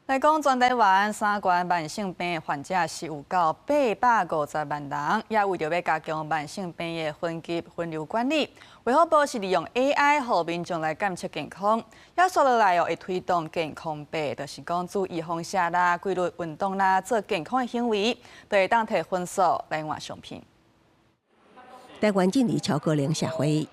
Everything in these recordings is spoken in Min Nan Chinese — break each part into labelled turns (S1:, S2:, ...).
S1: 來講全台灣三高慢性病的患者是有到850萬人，也為著欲加強慢性病的分級分流管理，衛福部是利用 AI 予民眾來監測健康，也紲落來哦會推動健康幣，就是講注意風險啦、規律運動啦、做健康的行為，就會當提分數來換商品。
S2: 台灣進入超高齡社會。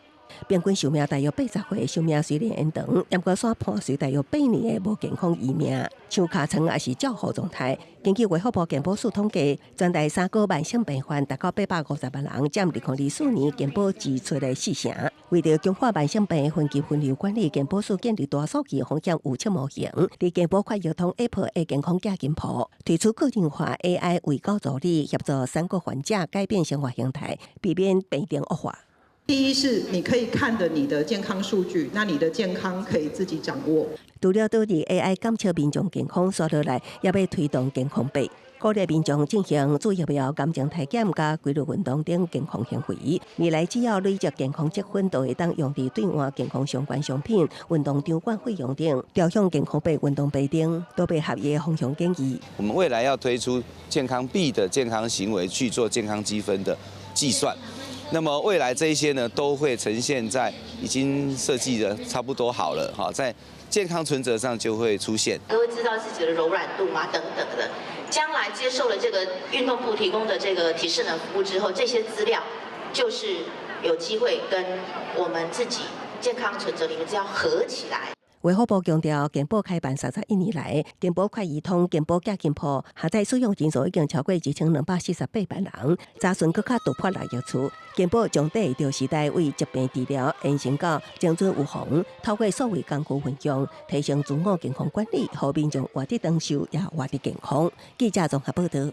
S2: 平均壽命大約80歲，壽命雖然延長，毋過煞伴隨大約8年的無健康餘命，像尻瘡抑是照護狀態。根據衛福部健保署統計，全台三高慢性病患達到850萬人，佔2024年健保支出的四成。為著強化慢性病分級分流管理，健保署建立大數據風險預測模型，佇健保快易通 App 的健康寄金鋪推出個人化 AI 衛教助理，協助三高患者改變生活形態，避免病情惡化。
S3: 第一是你可以看著你的健康數據，那你的健康可以自己掌握。
S2: 除了導入 AI 監測民眾健康，紲落來也欲推動健康幣，鼓勵民眾進行注疫苗、癌症體檢佮規律運動等健康行為。未來只要累積健康積分，就會當用佇兌換健康相關商品、運動場館費用等，朝向健康幣、運動幣等，都被合意方向建議。
S4: 我們未來要推出健康幣的健康行為去做健康積分的計算。那麼未來這一些呢，都會呈現在已經設計的差不多好了，哈，在健康存摺上就會出現。
S5: 都會知道自己的柔軟度嘛，等等的。將來接受了這個運動部提供的這個體適能服務之後，這些資料就是有機會跟我們自己健康存摺裡面資料合起來。
S2: 衛福部強調，健保開辦31年來，健保快易通、健保寄金鋪下載使用人數已經超過1248萬人，查詢閣較突破6億次。健保將綴著時代為疾病治療延伸到精準預防，透過數位工具運用，提升自我健康管理，予民眾活得長壽，也活得健康。記者綜合報道。